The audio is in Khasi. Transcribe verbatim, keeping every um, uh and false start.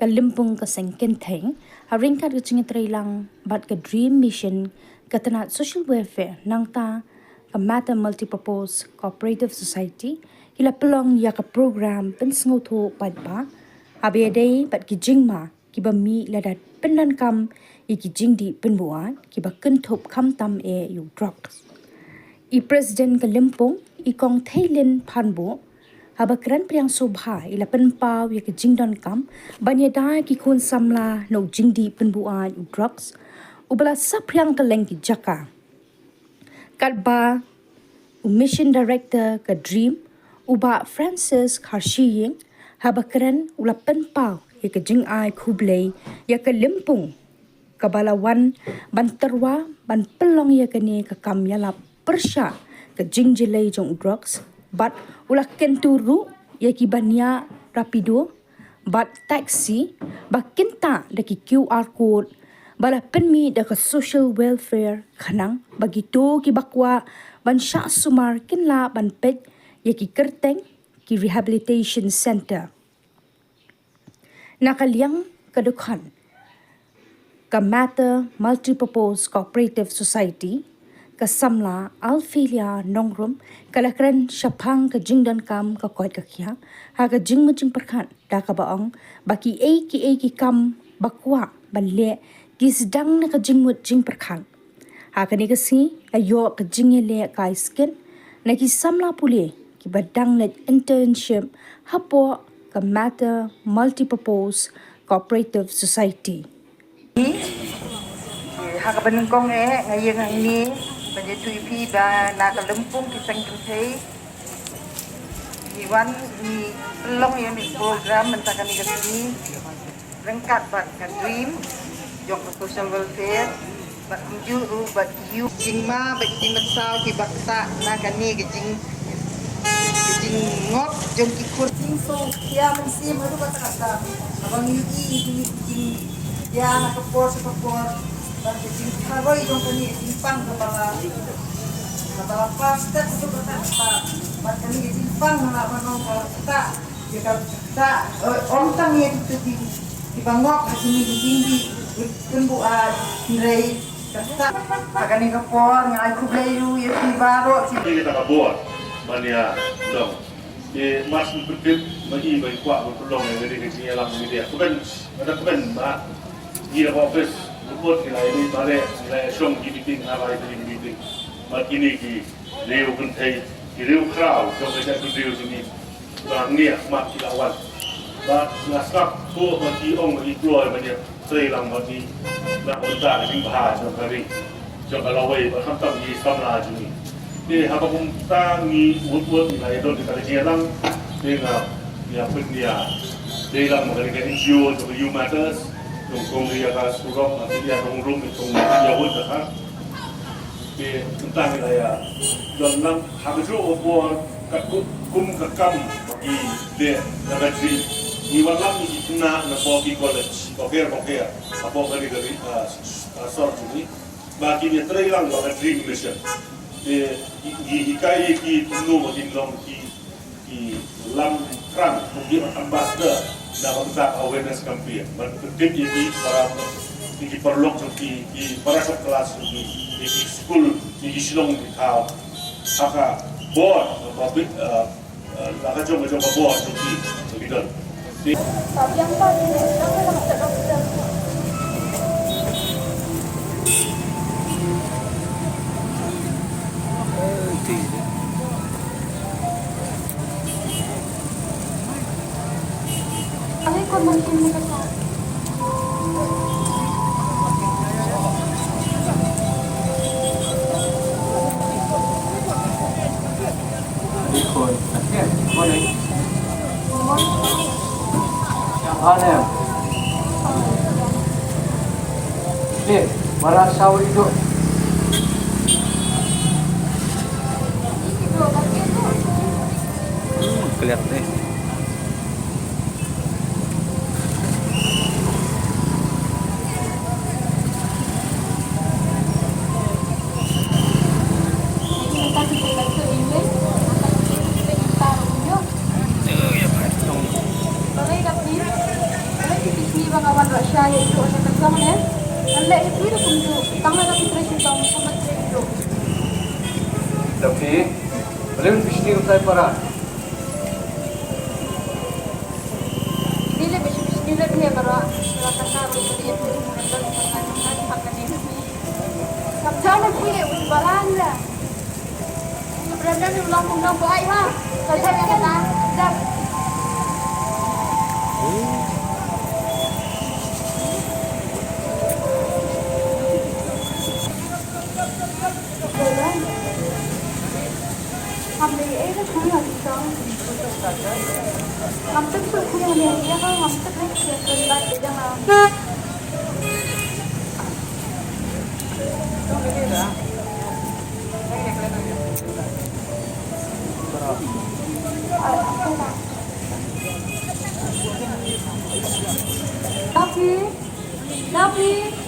Lympung ka seng kynthei, ha ryngkat ka jingïatreilang bad ka DREAM Mission, ka tnat Social Welfare, nangta ka Mata Multipurpose Cooperative Society, ki la pynlong ïa ka program pynsngewthuh paidbah, haba ïadei bad ki jingma kiba mih lada pyndonkam ïa ki jingdih pynbuaid kiba kynthup khamtam eh ïa u drugs. I President ka Lympung, i Kong Theilin Phanbuh, haba kren pdiang sngewbha, i la pynpaw ïa ka jingdonkam ban ïada ïa ki khun samla na u jingdih pynbuaid u drugs, uba la saphriang kylleng ki jaka. Katba u Mission Director ka DREAM, u Bah Francis Kharshiing, haba kren u la pynpaw ïa ka jingai khublei ïa ka Lympung kaba la wan ban tyrwa ban pynlong ïa kane ka kam ïalap pyrshah ka jingjyllei jong u drugs, bad u la kyntu ruh ïa ki baniah Rapido bad taxi ba kin tah da ki QR code ba la pynmih da ka Social Welfare, khnang ba kito kiba kwah ban shah sumar kin lah ban peit ïa ki kyrteng ki rehabilitation center. Na ka liang ka dkhot ka Mata Multipurpose Cooperative Society, ka samla Alphelia Nongrum, ka la kren shaphang ka jingdonkam ka koit ka khiah ha ka jingmut jingpyrkhat, da kaba ong ba kiei kiei ki kam ba kwah ban leh ki sdang na ka jingmut jingpyrkhat. Ha kane ka sngi la ïoh ka jingïalehkai skin na ki samla pule kiba dang leit internship hapoh ka Mata Multipurpose Cooperative Society. Ha kaba nyngkong eh nga ïeng hangne ban ïathuh ïa phi ba na ka Lympung ki seng kynthei ngi wan ngi pynlong ïa kane ka program mynta kane ka sngi ryngkat bad ka DREAM jong ka Social Welfare bad kumjuh ruh bad ki jingma bad ki jingmynsaw kiba ktah na kane ka jing ka jingngop jong ki khun. Jingsngewkhia mynsiem haduh katta katta haba ngi ïohi ïa kine ki jingïa na ka por sha ka por bad ka jingtharoi jong kane ka jingpang kaba la kaba la pass step haduh katta katta bad kane ka jingpang la ban ong ka la ktah. Ïa ka ktah, eh, ym tang ïa kito ki, kiba ngop ha kine ki jingdih pynbuaid, hynrei ka ktah. Ha kane ka por nga ai khublei ruh ïa phi baroh ki. Kine kita ka bor ban ïa long. Te mas pyntip ma i ba i kwah ban pynlong ïa kane ka jingïalang media. Kmen, nga da kmen ba ngi da ka office report ngi la ïa mareh, ngi la ïa shong ki meeting, ha rai ki meeting. Bad kine ki riew kynthei, ki riew khraw jong ka jaitbynriew jong ngi. Ba ngi ïa khmat ki la wan. Ba nga sngap ko ba ki ong ba ki kloi ba ngi ïa trei lang ba ngi na ka bynta ka jingbha jong ka ri, jong ka lawei ba khamtam ngi samla jong ngi. Te haba kumta ngi wut wut ngi la ïa don ka jingïalang. Te nga ïa pyn ïa trei lang ba ka ri ka N G O jong ka Youth Matters, jong kong ri ïa ka surok, nga pyn ïa nongrum jong ïa wut ka ha. Te mynta ngi la ïa don lang ha kajuh ka por, kat kum, kum ka kam ba ki dei na ka jingim. Ngi wan lang ngi kina na bor ki college bapher bapher hapoh kane ka ri, ah, ah, sor jong ngi. Ba kin ïa trei lang bad ka DREAM Mission. Te ngi, ngi hikai ïa ki kumno ba kin long ki ki lam krang kum ki ambassador na ka bynta ka awareness campaign. Ban pyntip ïa ki para, ïa ki paralok jong ki, ki para shop class jong ki, ïa ki skul, ïa ki shnong ki thaw. Ha ka bor, ka bit, eh, eh, la ka jong ka jong ka bor jong ki, jong ki don. Te Hmm, clear deh. Ngan leh ïa phi da kumjuh, tang haba phi trei shitom, kumba trei kumjuh. Da phi, balei phi shini kumtai para? Ni leh phi shini leh phi para, la tang ka ru phi ïa phi kumba trei kumba trei kumba trei. Kam jam phi leh u balang da. Dapi, Dapi.